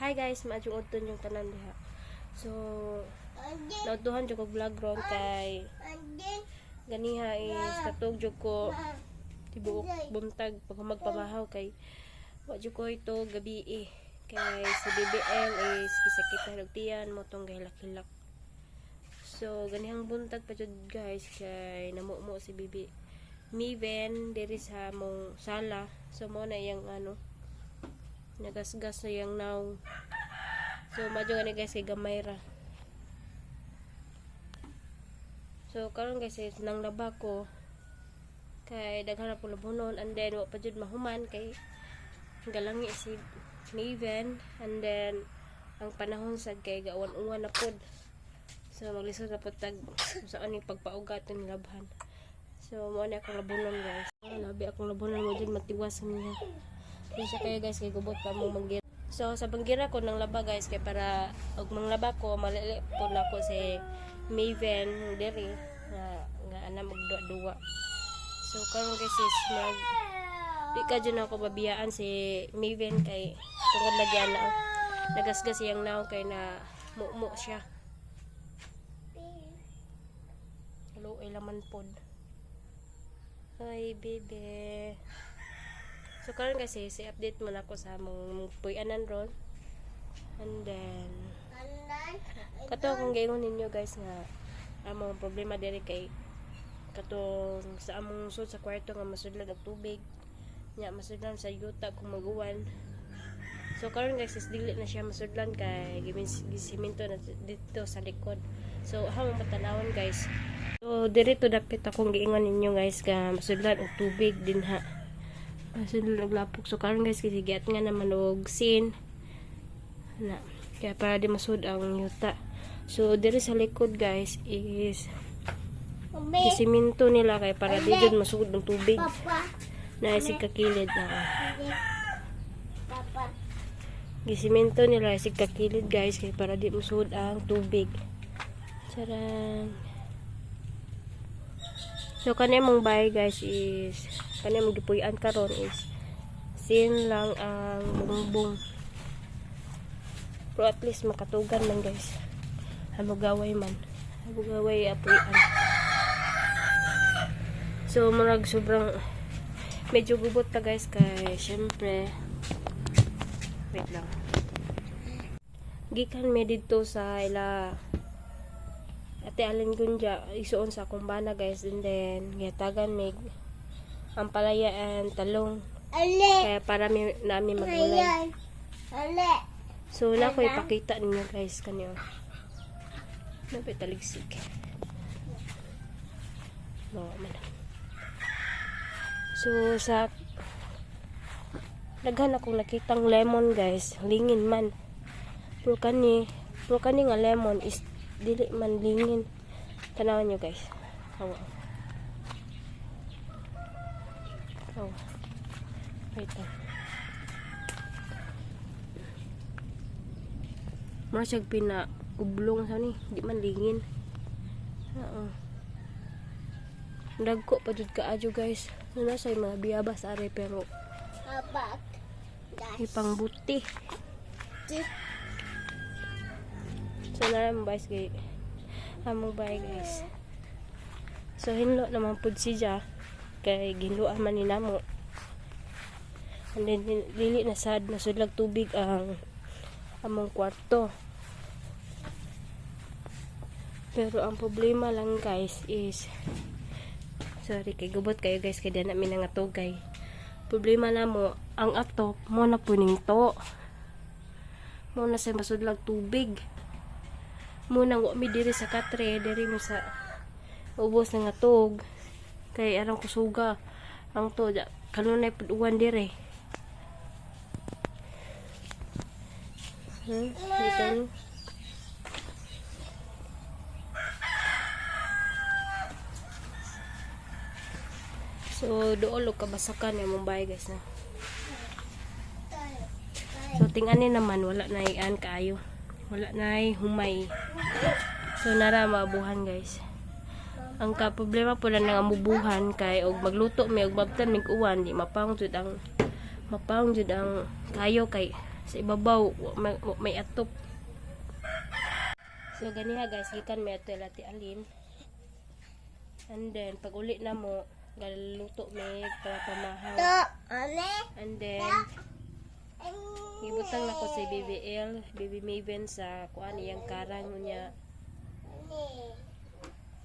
Hi guys, maadjong udton yung tanan diha. So, nautuhan jud ko vlog ron kay ganiha is katug jud ko tibuok buntag pag magpamahaw kay wa jud ko ito gabi eh. Kay si BBL is kisakit og tiyan mo tong gahilak-hilak. So, ganihang buntag pa jud guys kay namumo si BB Miven diri sa among sala. So mo na iyang ano, nagasgas na iyang nawong. So madyo gani guys kay gamay ra. So karon guys is nang laba ko kay daghan na po labunon and then wa pa jud mahuman kay galangi si Maven and then ang panahon sad kay gauwan-uwan na pod. So maglisod na pod tag saan ni pagpaugat ng labhan. So mo na akong labunon guys. Ah, labi akong labunon mo jud matiwas niya. Kaya kayo guys kay gubot pa mo manggira. So sa banggira ko nang laba guys kay para og manglaba ko malili po nako si Maven diri nga nga ana magduwa-duwa. So karon guys is mag di ka dyan ako babiyaan si Maven kay tungod lagi ana oh. Nagasgas iyang naong kay na mumo siya. Hello, ay laman pod. Hi, baby. So karon kasi si update mo na ako sa among puy-anan ron. And then kato akong gaingon ninyo guys nga among problema diri kay katong sa among sud sa kwarto nga masudlan og tubig. Nya masudlan sa yuta kung maguwan. So karon guys is dili na siya masudlan kay gisimento na dito sa likod. So hamong patanawon guys. So diri to dapit akong giingon ninyo guys nga masudlan og tubig dinha. Masudlan og lapok. So karon guys kasi giat nga naman og sin na kaya para di masud ang yuta. So diri sa likod guys is gisiminto nila kay para di jud masud ang tubig. Na isig kakilid na. Gisimento nila isig kakilid guys kay para di masud ang tubig. Charang. So kani mong bahay guys is kani mong gipuy-an karon is sin lang ang bungbong. Pero at least makatugan man guys. Hamugaway man. Hamugaway apuy-an. So murag sobrang medyo gubot pa guys kay syempre wait lang. Gikan me didto sa ila Ate Allen Gunja isuon sa akong bana guys and then gihatagan mig ampalaya and talong kaya para mi nami magulay. So na ko ipakita ninyo guys kanyo. Napay taligsik. No, man. So sa daghan akong nakitang lemon guys, lingin man. Pero kani nga lemon is dili man lingin. Tanawan nyo guys. Awa. Awa. Wait lang. Mura siyang pina-ublong sa ni, di man lingin. Oo. Dagko pa jud kaayo guys. Nana sa mga biyabas are pero ipangbuti. So na guys kay among bahay guys. So hinlo naman pud siya kay ginloan man ni namo. And then dili na sad nasudlag tubig ang among kwarto. Pero ang problema lang guys is sorry kay gubot kayo guys kay di na mi nangatugay. Problema na mo ang atop mo na puning to. Mo na sa masudlag tubig. Mo nang wa mi diri sa katre, diri mo sa ubos na nga tug. Kay arang kusuga ang to kanunay pud uwan diri. Dito no? So, dool og kabasakan yung mong bahay guys na. So, tingani naman, wala na ian kaayo. Wala na humay. So, nara maabuhan guys. Ang ka problema po lang nga mubuhan kay og magluto mi og mabtan mig uwan di mapang jud ang kayo kay Sa ibabaw may atop. So ganiha, guys, gikan may ato ila Ate Alin. And then pag uli na mo, galuto may para pamahaw. And then gibutang nako si BBL, Baby Maven, sa kuan, iyang karang niya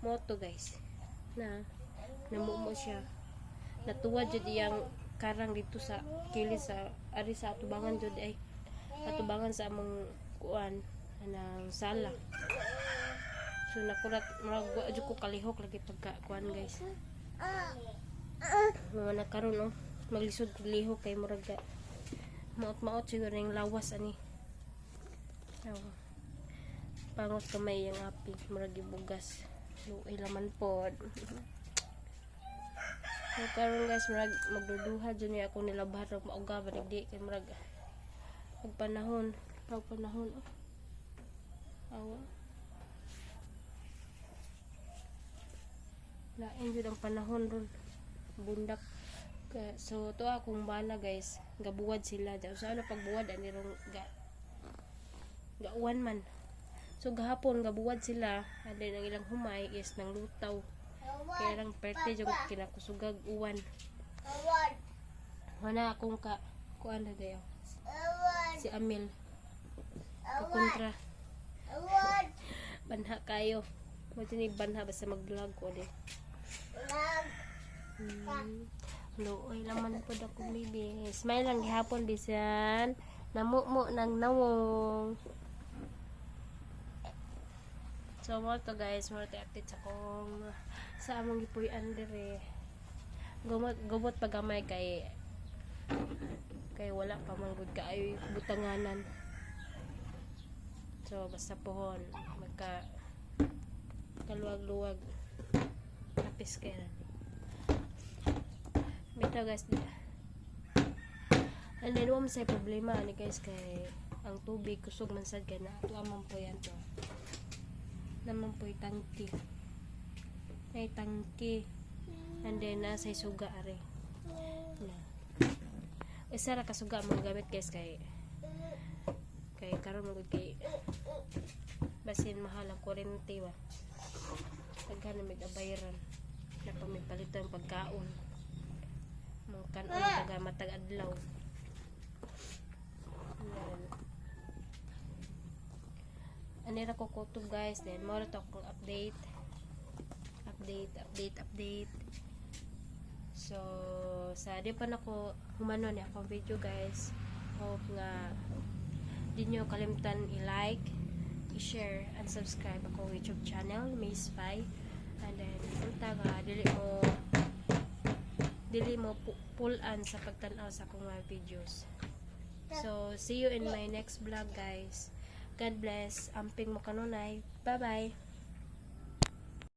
moto, guys. Na namumo siya. Natuwa jud iyang karang dito sa kili, sa ari sa atubangan jud, ay, atubangan sa among kuan anang sala. So nakurat, murag wa jud ko kalihok lagi pagka kuan, guys. Mga na karon, oh, maglisod kog lihok kay murag ka maot-maot siguro yung lawas ani. Aw. Pangot kamay yung api, murag gibugas. Luoy laman pod. So karon, guys, murag magduduha jud niya ako nilabhan og mauga ba di kay murag pag panahon, oh. Awa. Lain jud ang panahon ron. Bundak. So to akong bana, guys, gabuwad sila. Daw sa ano pagbuwad ani rong ga gauwan man. So gahapon gabuwad sila, and then ang ilang humay is nang lutaw. Kaya lang perte jud kinakusugag uwan. Wala akong ka kuan na dayo. Si Amil. Kakontra. Banha kayo. Mo ni banha basta mag-vlog ko di. Luoy laman pod ako, baby. Smile lang gihapon bisan namumo ng nawong. So mo to, guys, mo to update sa kong sa among gipuy-an dire. Gumot gumot pagamay kay kay wala pa man gud kaayo butanganan. So basta pohon magka kaluwag-luwag, tapis kay na. Bitaw, guys. And then wa man say problema ani, guys, kay ang tubig kusog man sad kay na ato man po yan to. Naman po tangki. Ay, tangki. And then nasa suga are. Na. Isa ra ka suga ang gamit, guys, kay kay karon man gud kay basin mahal ang kuryente ba. Daghan na may abayran. Na pa may palitan pagkaon. Mga kanon taga matag adlaw. And then, anira ko kutob, guys. Then mo to akong update. Update, update, update. So, sa di pa nako humano ni akong video, guys. Hope nga di nyo kalimtan i-like, i-share, and subscribe akong YouTube channel, Maze Fi. And then, unta nga, dili mo pull-an sa pagtan-aw sa akong mga videos. So, see you in my next vlog, guys. God bless. Amping mo kanunay. Bye-bye.